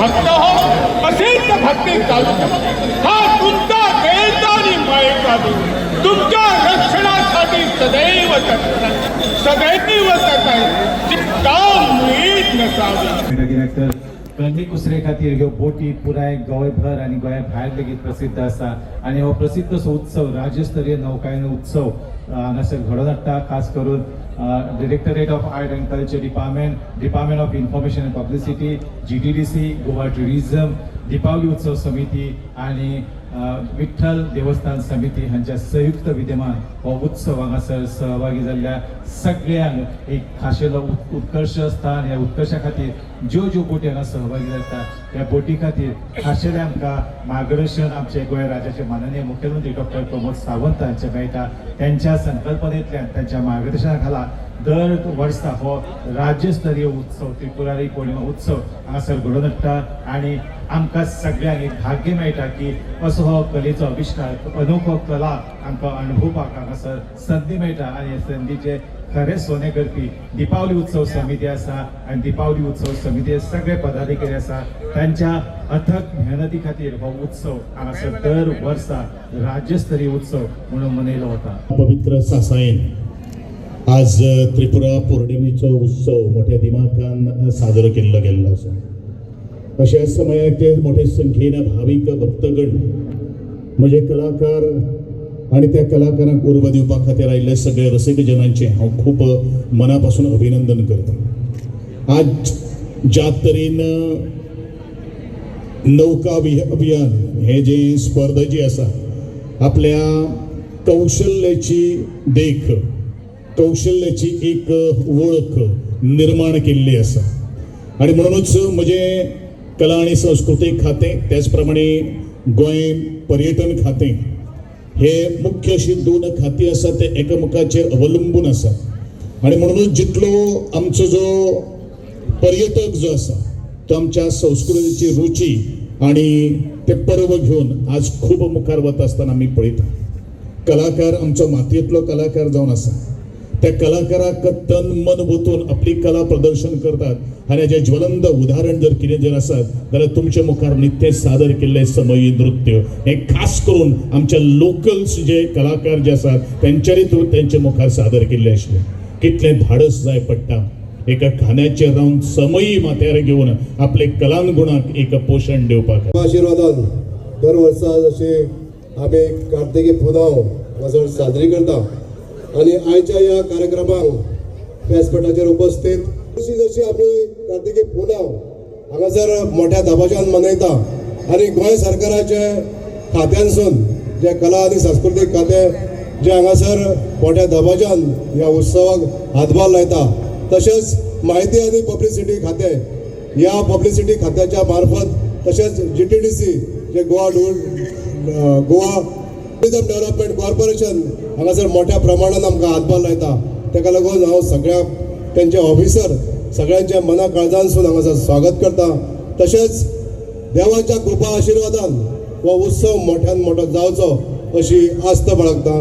भक्त हो, असेच भक्ती चालू ठेवा. हा तुमचा देश आणि मायेचा देव तुमच्या रक्षणासाठी सदैव तत्पर आहे. सदैव तत्पर आहे. चिंता मुळीच नसावी. कित्याक तर कणगी कुसरे खातीर ह्यो बोटी पुराय गोंयभर आनी गोंया भायर लेगीत प्रसिद्ध आसा आनी हो प्रसिद्ध असो उत्सव, राज्यस्तरीय नौकायन उत्सव हांगासर घडोवन हाडटा. खास करून Directorate of Art and Culture Department, Department of Information and Publicity, GTDC, Goa Tourism, Deepavali उत्सव समिती आनी विठ्ठल देवस्थान समिती हांच्या संयुक्त विद्यमान हो उत्सव हांगासर सहभागी जाल्ल्या सगळ्यांक एक खाशेलो उत्कर्श स्थान. ह्या उत्कर्शा खातीर ज्यो ज्यो बोटी हांगा सहभागी जाता, त्या बोटी खातीर खाशेलें आमकां मार्गदर्शन आमचे गोंय राज्याचे माननीय मुख्यमंत्री डॉक्टर प्रमोद सावंत हांचे मेळटा. त्यांच्या संकल्पनेंतल्यान, त्यांच्या मार्गदर्शना खाला दर वर्सा हो राज्यस्तरीय उत्सव, त्रिपुरारी पौर्णिमा उत्सव हांगासर घडोवन हाडटा आनी आमकां सगळ्यांक एक भाग्य मेळटा की असो हो कलेचो आविश्कार, अनोखो कला आमकां अणभवपाक हांगासर संदी मेळटा. आनी हे संदीचे खरें सोने करपी दीपावली उत्सव समिती आसा आनी दीपावली उत्सव समिती सगळे पदाधिकारी आसा. तांच्या अथक मेहनती खातीर हो उत्सव हांगासर दर वर्सा राज्यस्तरीय उत्सव म्हणून मनयलो वता. पवित्र सासायेन आज त्रिपुरा पौर्णिमेचो उत्सव मोठ्या दिमाखान साजरो केल्लो गेल्लो आसा. अशा समयाक ते मोठे संख्येन भावीक भक्तगण, म्हजे कलाकार आनी त्या कलाकारांक उर्बा दिवपा खातीर आयिल्ले सगळे रसिक जनांचे हांव खूब मना पासून अभिनंदन करता. आज ज्या तरेन नौका अभियान हे जे स्पर्धा जी आसा, आपल्या कौशल्याची देख, कौशल्याची एक वळख निर्माण केल्ली आसा आनी म्हणूनच म्हजें कला आनी संस्कृतीक खातें, त्याच प्रमाणे गोंय पर्यटन खातें, हे मुख्य अशी दोन खातीं आसा, ते एकामेकाचेर अवलंबून आसा. आनी म्हणूनच जितलो आमचो जो पर्यटक जो आसा, तो आमच्या संस्कृतीची रुची आणि ते पर्व घेवन आज खूब मुखार वता आसतना आमी पळयता. कलाकार, आमचो मातयेंतलो कलाकार जावन आसा, त्या कलाकाराक तन मन ओतून आपली कला प्रदर्शन करतात आनी हाजें ज्वलंत उदाहरण जर कितें जर आसत जाल्यार तुमच्या मुखार निकतेंच सादर केल्लें समयी नृत्य हें खास करून आमच्या लोकल्स जे कलाकार जे आसात, तेंच्यांनी तेंच्या मुखार सादर केल्लें आशिल्लें. कितलें धाडस जाय पडटा एका खांद्याचेर रावन समयी माथ्यार घेवन आपले कलांगुणाक एक पोशण दिवपाक. आशिर्वादान दर वर्सा जशें आमी कार्तिकी पुनव हांगासर साजरी करता आनी आयच्या ह्या कार्यक्रमाक व्यासपीठाचेर उपस्थित जशी जशी आमी कार्तिकी पुनव हांगासर मोठ्या दबाज्यान मनयता आनी गोंय सरकाराचे खात्यानसून जे कला आनी सांस्कृतीक खातें जे हांगासर मोठ्या दबाज्यान ह्या उत्सवाक हातभार लायता, तशेंच माहिती आनी पब्लिसिटी खातें, ह्या पब्लिसिटी खात्याच्या मार्फत, तशेंच जीटीडीसी जे गोवा टुरिझम डेव्हलपमेंट कॉर्पोरेशन हांगासर मोठ्या प्रमाणान आमकां हातभार लायता. ताका लागून हांव सगळ्या तेंचे ऑफिसर सगळ्यांच्या मना काळजांसून हांगासर स्वागत करता. तशेंच देवाच्या कृपा आशिर्वादान हो उत्सव मोठ्यान मोठो जावचो अशी आस्त बाळगता.